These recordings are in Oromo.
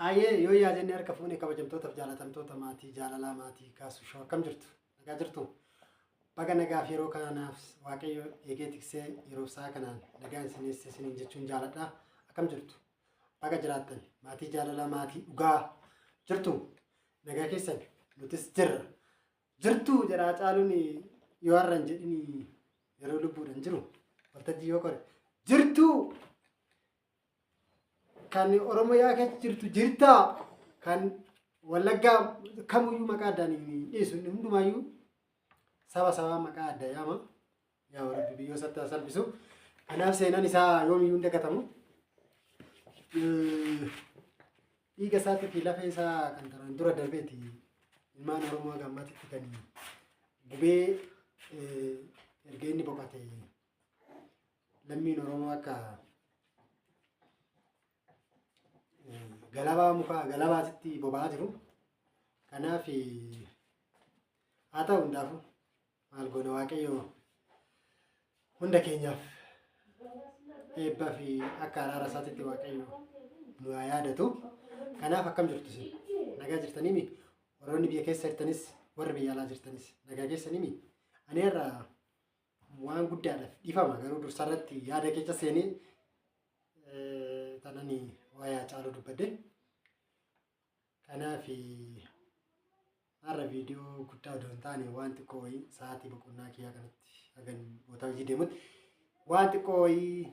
Ayyee yoo yaa jennee harka fuunee kabajamtootaaf jaalatamtoota maatii jaalalaa maatii kaasu shoo akkam jirtu? Nagaa jirtu? Baga nagaaf yeroo kanaaf Waaqayyo eegee tiksee yeroo isaa kanaan nagaan isin eesse isiniin jechuun jaaladha. Akkam jirtu? Baga jiraattan maatii jaalalaa maatii dhugaa jirtu? Nagaa keessan nutis jirra. Jirtuu jedha Hacaaluun yoo har'a hin jedhin yeroo lubbuudhaan jiru waltajjii yoo kore jirtuu kan Oromiyaa keessa jirtu jirtaa kan Wallaggaa kamuyyuu maqaa addaan hin dhiisu inni hundumaayyuu saba sabaa maqaa adda yaama. Yaa Rabbi biyyoo isatti haa salphisu. Kanaaf seenaan isaa yoomiyyuu hin dagatamu. Dhiiga isaatii fi lafee isaa kan kanaan dura darbeeti ilmaan Oromoo haga ammaatitti kan gubee erga inni boqate lammiin Oromoo akka galabaa muka galabaatitti boba'aa jiru. Kanaaf haa ta'u hundaafuu maal goona Waaqayyo hunda keenyaaf eebba fi akka araara isaatitti Waaqayyo nu haa yaadatu. Kanaaf akkam jirtu isin? Nagaa jirtaniimi? Warroonni biyya keessa jirtanis warri biyya alaa jirtanis nagaa keessaniimi? Ani har'a waan guddaadhaaf dhiifama garuu dursarratti yaada keessa seenee tanani waa'ee Haacaaluu dubbadhe. Kanaaf har'a viidiyoo guddaa odoo hin taane waan xiqqoo wayii sa'aatii boqonnaa kiyyaa kanatti hagan boota hojii deemutti waan xiqqoo wayii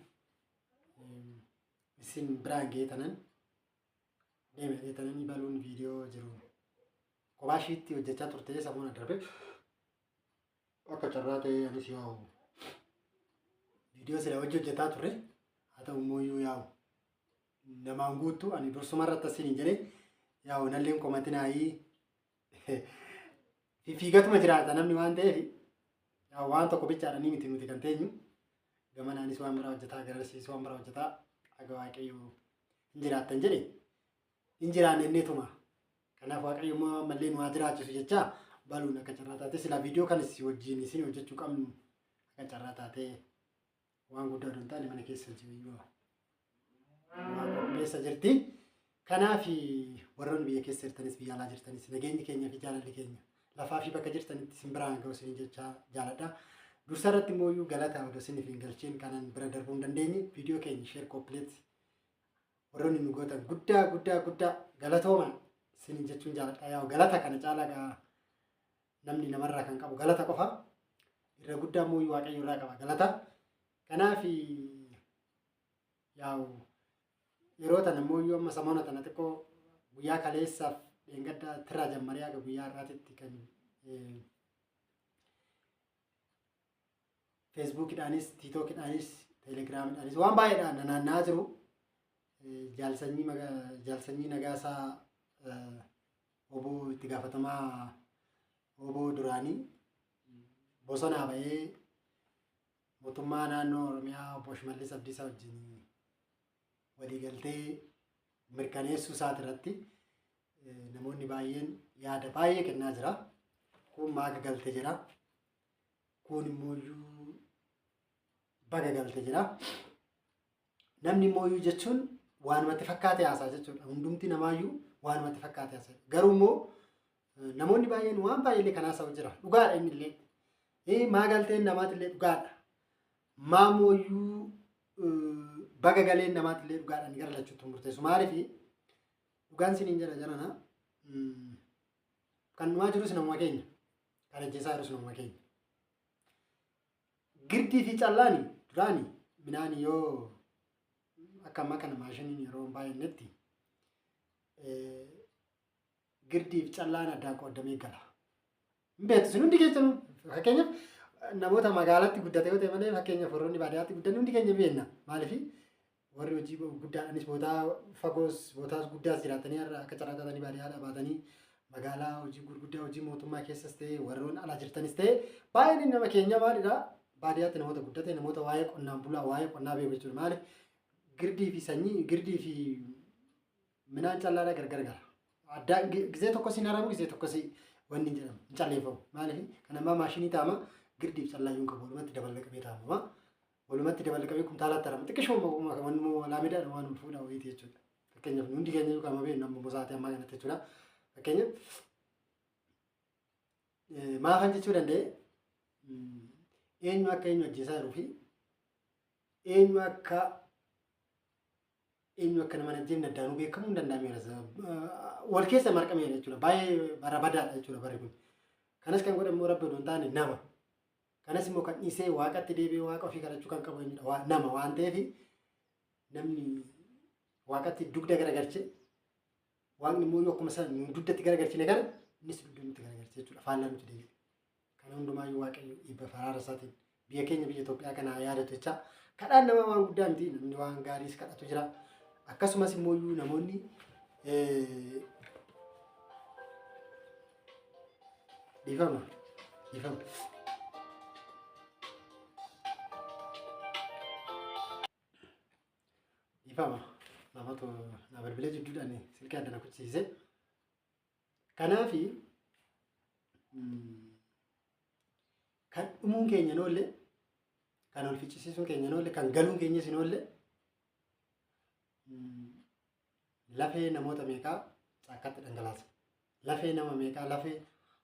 isin biraan ga'ee tanan deeme tananii baluun viidiyoo jiru kophaa ishiitti hojjechaa turte samoona darbe akka carraa ta'ee anis yaa'u viidiyoo sila hojii hojjetaa turre haa ta'u immoo yaa'u namaan guuttu ani dursuma irratti asiin jedhe yaa'u nalleen komatinaayii fiigatuma jiraata namni waan ta'eef yaa'u waan tokko bichaadha ni miti nuti kan teenyu gamanaanis waan biraa hojjetaa garasiis waan biraa hojjetaa haga Waaqayyo hin jiraattan jedhe hin jiraanne inneetuma kanaaf Waaqayyo immoo ammallee nu haa jiraachisu jecha baluun akka carraa taate silaa viidiyoo kanas wajjin isin hojjechuu qabnu akka carraa taatee waan guddaa odoo hin taane mana keessa jiru waa qopheessa jirti. Kanaaf warroonni biyya keessa jirtanis biyya alaa jirtanis nageenyi keenya fi jaalalli keenya lafaa fi bakka jirtanitti isin biraan ga'u isin jecha jaaladha. Dursa irratti immoo iyyuu galata odoo isiniif hin galchiin kanan bira darbuu hin dandeenye viidiyoo keenya sheer kooppileet warroonni nu gootan guddaa guddaa guddaa galatooma isin jechuun jaaladha. Yaa'u galata kana caalaa gaa namni namarraa kan qabu galata qofa. Irra guddaa immoo Waaqayyo irraa qaba galata. Kanaaf yaa'u yeroo tana immoo iyyuu amma samoona tana xiqqoo guyyaa kaleessaaf dheengadda tirraa jammaree haga guyyaa har'aatitti kan feesbuukidhaanis tiitookidhaanis teelegiraamidhaanis waan baay'eedhaan naanna'aa jiru. Jaalsanyii Nagaasaa oboo itti gaafatamaa oboo duraanii bosonaa ba'ee mootummaa naannoo Oromiyaa obbo Shimallis Abdiisaa wajjin waliigaltee mirkaneessuu isaati irratti namoonni baay'een yaada baay'ee kennaa jira. Kun maaga galte jira. Kun immoo baga galte jira. Namni immoo jechuun waanumatti fakkaate haasaa jechuudha. Hundumti namaayyuu waanumatti fakkaate haasaa. Garuu immoo namoonni baay'een waan baay'eellee kan haasa'u jira. Dhugaadha inni illee. Maa galteen namaatillee dhugaadha. Maa mooyyuu baga galeen namaatillee dhugaadha. Inni gara lachuutti murteessu. Maaliif dhugaan siniin jedha jarana kan dhumaa jirus namuma keenya. Kan ajjeesaa jirus namuma keenya. Girdii fi callaani duraani midhaan yoo akka ammaa kana maashiniin yeroo hin baay'annetti girdii fi callaan addaan qoodamee gala. Hin beektu isin hundi keessanuu fakkeenyaaf namoota magaalaatti guddate yoo ta'e malee fakkeenyaaf warroonni baadiyyaatti guddanne hundi keenya beekna. Maaliif warri hojii guddaadhaanis bootaa fagoos bootaas guddaas jiraatanii har'a akka carraa taatanii baadiyyaadhaa baatanii magaalaa hojii gurguddaa hojii mootummaa keessas ta'e warroon alaa jirtanis ta'e baay'een nama keenya maalidha baadiyyaatti namoota guddate namoota waa'ee qonnaan bulaa waa'ee qonnaa beeku jechuudha. Maaliif girdii fi sanyii girdii fi midhaan callaadhaa gargar gala. Addaa gizee tokko si haramu gizee tokko si wanni hin jedhamu hin calleeffamu. Maaliif kan ammaa maashinii taama girdii fi callaayyuu hin qabu walumatti dabalaqamee taamama. Walumatti dabalaqamee kumtaalatti haramu xiqqishuma wanni laamedaadha waan fuudha wayiiti jechuudha. Fakkeenyaaf hundi keenya yookaan amma beeknu amma sa'aatii ammaa kanatti jechuudha. Fakkeenyaaf maafan jechuu danda'e eenyu akka eenyu ajjeesaa jiruu fi eenyu akka eenyu akka nama ajjeefne addaanuu beekamuu hin danda'ameera. Wal keessa marqameera jechuudha. Baay'ee bara badaadha jechuudha barri kun. Kanas kan godhe immoo Rabbi odoo hin taane nama. Kanas immoo kan dhiisee waaqatti deebi'ee waaqa ofii kadhachuu kan qabu eenyudha? Nama waan ta'eef namni waaqatti dugda garagalche waaqni immoo yoo akkuma sana nu dugdatti garagalchine kana innis dugda nutti garagalche jechuudha. Faallaa nutti deebi'e. Kana hundumaayyuu Waaqayyo eebba faraara isaatiin biyya keenya biyya Itoophiyaa kana haa yaadatu jecha kadhaan namaa waan guddaa miti namni waan gaariis kadhatu jira. Akkasumas immoo namoonni dhiifama dhiifama. Dhiifama namatu na bilbilee jidduudhaan silkii adda na kuchisiise. Kanaafi kan dhumuun keenya hin oolle, kan ol ficcisiisuun keenya hin oolle, kan galuun keenyas hin oolle lafee namoota meeqaa caakkaatti dhangalaasa. Lafee nama meeqaa, lafee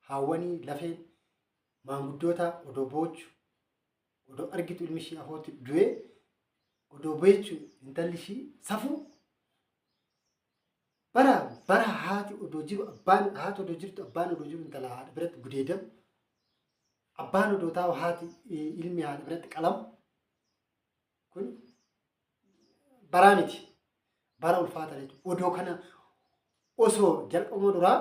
haawwanii, lafee maanguddoota odoo boochu, odoo argitu ilmi ishii afootti du'ee, odoo beechu intalli ishii safuu Bara bara haati odoo jiru abbaan haati odoo jirtu abbaan odoo jiru intala haadha biratti gudeedamu. Abbaan odoo taa'u haati ilmi haadha biratti qalamu. Kun baraa miti. Bara ulfaata jechuudha. Odoo kana osoo jalqabuma duraa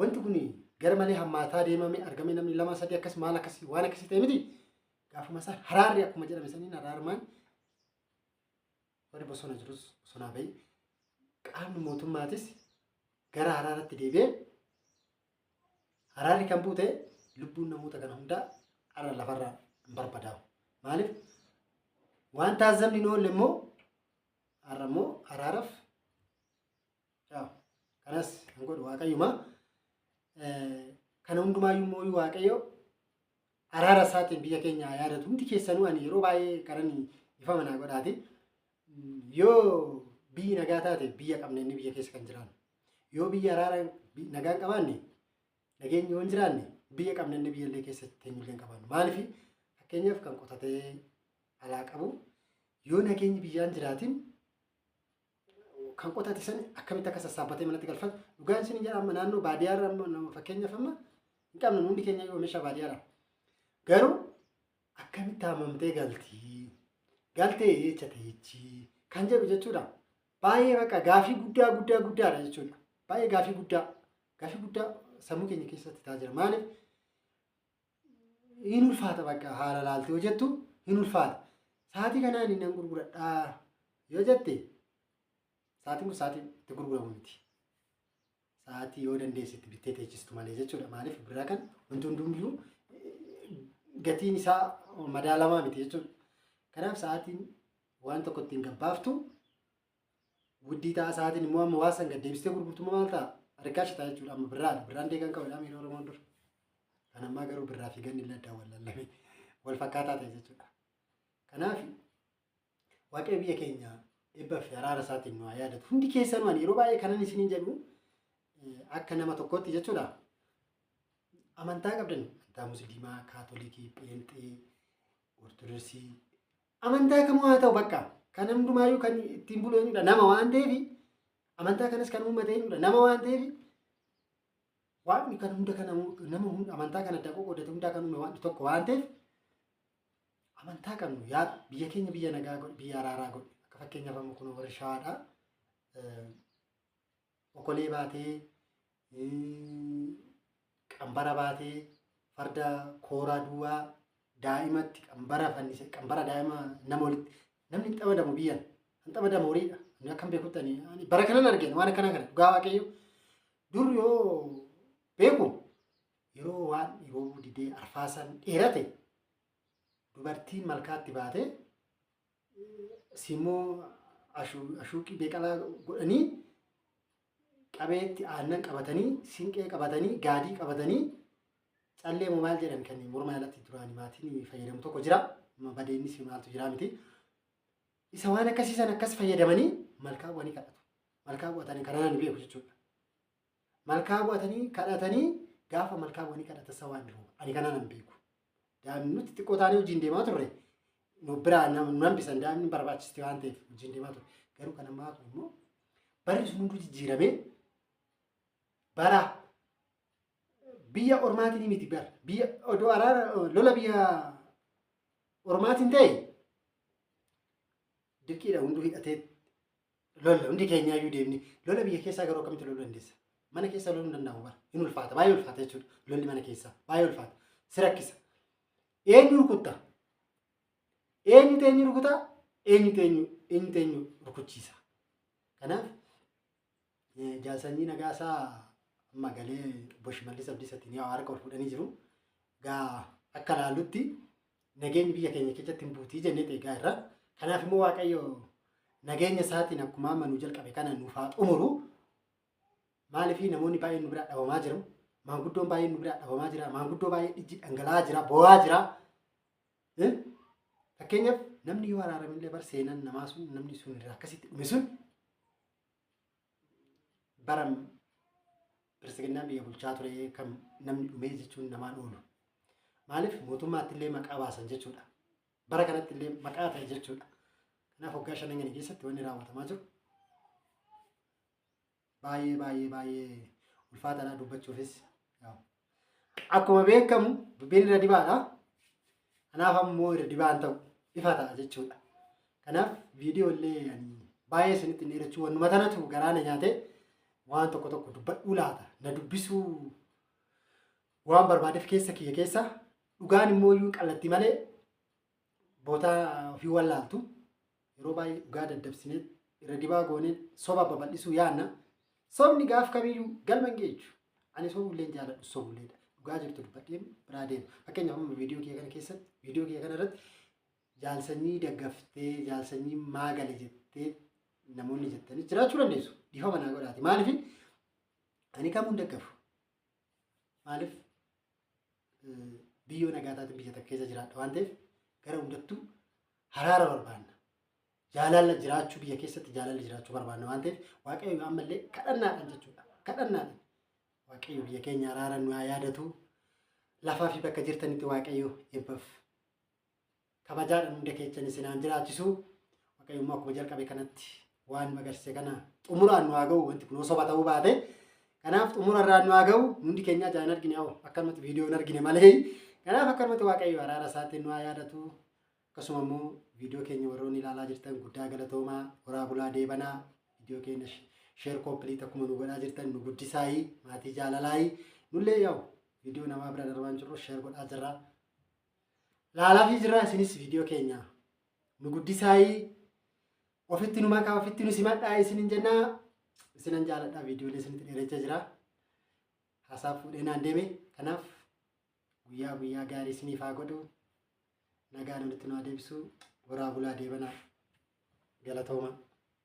wanti kun gara malee hammaataa deemame argame namni lama sadii akkas maal akkasii waan akkasii ta'e miti. Gaafuma isaa haraarri akkuma jedhame saniin haraarmaan warri bosona jirus bosonaa bahi qaamni mootummaatis gara haraaratti deebi'ee haraarri kan buute lubbuun namoota kana hundaa har'a lafarraa hin barbadaa'u. Maaliif waan taazzabni hin oolle immoo har'a immoo haraaraf kanas kan godhu Waaqayyuma. Kana hundumaayyuu immoo Waaqayyo araara isaatiin biyya keenya haa yaadatu. Hundi keessanuu ani yeroo baay'ee kanan ifa manaa godhaati. Yoo biyyi nagaa taate biyya qabna inni biyya keessa kan jiraannu. Yoo biyya araara nagaa hin qabaanne nageenyi yoo hin jiraanne biyya qabna inni biyya illee keessa teenyullee hin qabaannu. Maaliif fakkeenyaaf kan qotatee alaa qabu yoo nageenyi biyyaan jiraatin kan qotate san akkamitti akka sassaabbatee manatti galfatu dhugaan isin jedha amma naannoo baadiyyaarra amma nama fakkeenyaaf amma hin qabnu hundi keenya yoo meeshaa baadiyyaadha. Garuu akkamitti haamamtee galti galtee jecha teechi kan jedhu jechuudha. Baay'ee bakka gaafii guddaa guddaa guddaadha jechuudha. Baay'ee gaafii guddaa gaafii guddaa sammuu keenya keessatti ta'aa jira. Maaliif hin ulfaata bakka haala laaltee yoo jettu hin ulfaata. Sa'aatii kanaan nan gurguradhaa yoo jette sa'aatiin kun sa'aatii itti gurguramu miti. Sa'aatii yoo dandeesse itti bittee teechistu malee jechuudha. Maaliif birraa kan wanti hundumtuu gatiin isaa madaalamaa miti jechuudha. Kanaaf sa'aatiin waan tokko ittiin gabbaaftu Wuddii ta'a sa'aatiin immoo amma waan san gad deebistee gurgurtu immoo maal ta'a? Rikaashi ta'a jechuudha amma birraadha. Birraan deegan qabu jedhama yeroo Oromoon dur. Kan ammaa garuu birraa fi ganni illee addaan wal lallame wal fakkaataa ta'e jechuudha. Kanaaf Waaqayyo biyya keenya eebba fi araara isaatiin nu haa yaadatu. Hundi keessanuu ani yeroo baay'ee kanan isiniin jedhu akka nama tokkootti jechuudha. Amantaa qabdan amantaa musliimaa, kaatolikii, pheenxee, ortodoksii Amantaa kamuu haa ta'u bakka kan hundumaayyuu kan ittiin bulu eenyudha nama waan ta'eef amantaa kanas kan uummate eenyudha nama waan ta'eef waaqni kan hunda kan nama hunda amantaa kan adda qoqqoodate hundaa kan uume waan tokko waan ta'eef amantaa qabnu yaa biyya keenya biyya nagaa godhe biyya araaraa godhe akka fakkeenyaaf amma kun warri shawaadha okolee baatee qambara baatee farda kooraa duwwaa daa'imatti qambara fannise qambara daa'ima nama walitti namni hin xamadamu biyyan hin xamadamu horiidha ani akkan beekutti ani ani bara kanan argeen waan akkanaa kana dhugaa waaqayyo dur yoo beeku yeroo waan roobuu didee arfaasaan dheerate dubartiin malkaatti baatee simmoo ashuuqii beeqalaa godhanii qabeetti aannan qabatanii sinqee qabatanii gaadii qabatanii callee moo maal jedhan kan morma jalatti duraan maatiin fayyadamu tokko jira. Amma badeennis maaltu jira miti. Isa waan akkasii san akkas fayyadamanii Malkaa bu'anii kadhatu. Malkaa bu'atanii kanaan beeku jechuudha. Malkaa bu'atanii kadhatanii gaafa malkaa bu'anii kadhatan sawaan rooba. Ani kanaan hin beeku. Daa'imni nuti xiqqoo taanee hojiin deemaa turre nu biraa nu hambisan daa'imni barbaachiste waan ta'eef hojiin deemaa turre. Garuu kan ammaa kun immoo barri sun hunduu jijjiiramee bara biyya ormaatiin miti bara biyya odoo araara lola biyya ormaatiin ta'e dirqiidha hunduu hidhatee lolla hundi keenyaayyuu deemni lola biyya keessaa garuu akkamitti loluu dandeessa? Mana keessa loluu hin danda'amu bara hin ulfaata baay'ee ulfaata jechuudha lolli mana keessaa baay'ee ulfaata si rakkisa. Eenyu rukutta? Eenyutu eenyu rukuta? Eenyutu eenyu eenyutu eenyu rukuchiisa? Kanaaf Jaalsanyii Nagaasaa amma galee obbo Shimallis Abdiisaatiin yaa harka ol fuudhanii jiru. Gaa akka laallutti nageenyi biyya keenya keessatti hin buutii jennee eegaa irra. Kanaaf immoo Waaqayyo nageenya isaatiin akkuma amma nu jalqabe kana nuuf haa xumuru. Maaliif namoonni baay'een nu biraa dhabamaa jiru. Maanguddoon baay'een nu biraa dhabamaa jira. Maanguddoo baay'ee ijji dhangala'aa jira. Boo'aa jira. Fakkeenyaaf namni yoo araaramillee bar seenaan namaa sun namni sun irraa akkasitti dhume sun bara Biltsiginnaan biyya bulchaa ture kan namni dhumee jechuun namaan oolu. Maaliif mootummaatti illee maqaa baasan jechuudha. Bara kanatti illee maqaa ta'e jechuudha. Kanaaf waggaa shanan kana keessatti wanni raawwatamaa jiru baay'ee baay'ee baay'ee ulfaataadha dubbachuufis. Akkuma beekamu dubbiin irra dibaadha. Kanaaf ammoo irra dibaan ta'u ifa ta'a jechuudha. Kanaaf viidiyoo illee ani baay'ee isinitti hin dheerachuu wannuma tanatu garaa na nyaate waan tokko tokko dubbadhuu laata na dubbisuu waan barbaadeef keessa kiyya keessa dhugaan immoo iyyuu qallatti malee bootaa ofii wallaaltu yeroo baay'ee dhugaa daddabsinee irra dibaa goonee soba babal'isuu yaanna. Sobni gaaf kamiyyuu galma hin geechu. Ani sobullee hin jaaladhu sobulleedha. Dhugaa jirtu dubbadhee biraa deema. Fakkeenyaaf amma viidiyoo kiyya kana keessatti viidiyoo kiyya kana irratti jaalsanyii daggaftee jaalsanyii maagale jettee namoonni jettanii jiraachuu dandeessu. Dhiifama naa godhaati. Maaliif ani kamuu hin daggafu. Maaliif biyyoo nagaa taatiin biyya takka keessa jiraadha waan ta'eef gara hundattuu haraara barbaanna. Jaalala jiraachuu biyya keessatti jaalalli jiraachuu barbaanna waan ta'eef Waaqayyo ammallee kadhannaadhaan jechuudha. Kadhannaadhaan Waaqayyo biyya keenya araara nu haa yaadatu. Lafaa fi bakka jirtanitti Waaqayyo eebbaaf kabajaadhaan hunda keessan isin haa jiraachisu. Waaqayyo immoo akkuma jalqabe kanatti waan nu agarsiise kana xumuraan nu haa ga'u wanti kun soba ta'uu baate. Kanaaf xumurarraan nu haa ga'u hundi keenya ijaan argine haa akkanumatti viidiyoon argine malee. Kanaaf akkanumatti Waaqayyo araara isaatiin nu haa yaadatu. Akkasuma immoo viidiyoo keenya warroonni ilaalaa jirtan guddaa galatoomaa horaa bulaa deebanaa viidiyoo keenya share complete akkuma nu godhaa jirtan nu guddisaayii maatii jaalalaayii nullee yaa'u viidiyoo namaa bira darbaan jirru share godhaa jirra. Laalaafii jirra isinis viidiyoo keenya nu guddisaayii ofitti nu makaa ofitti nu simadhaa isinin jennaa isinan jaaladhaa viidiyoolee isinitti dheerachaa jira. Haasaa fuudhee naan deeme kanaaf guyyaa guyyaa gaarii isiniif haa godhu. Nagaan walitti nu haa deebisu. Horaa bulaa deebanaa. Galatooma.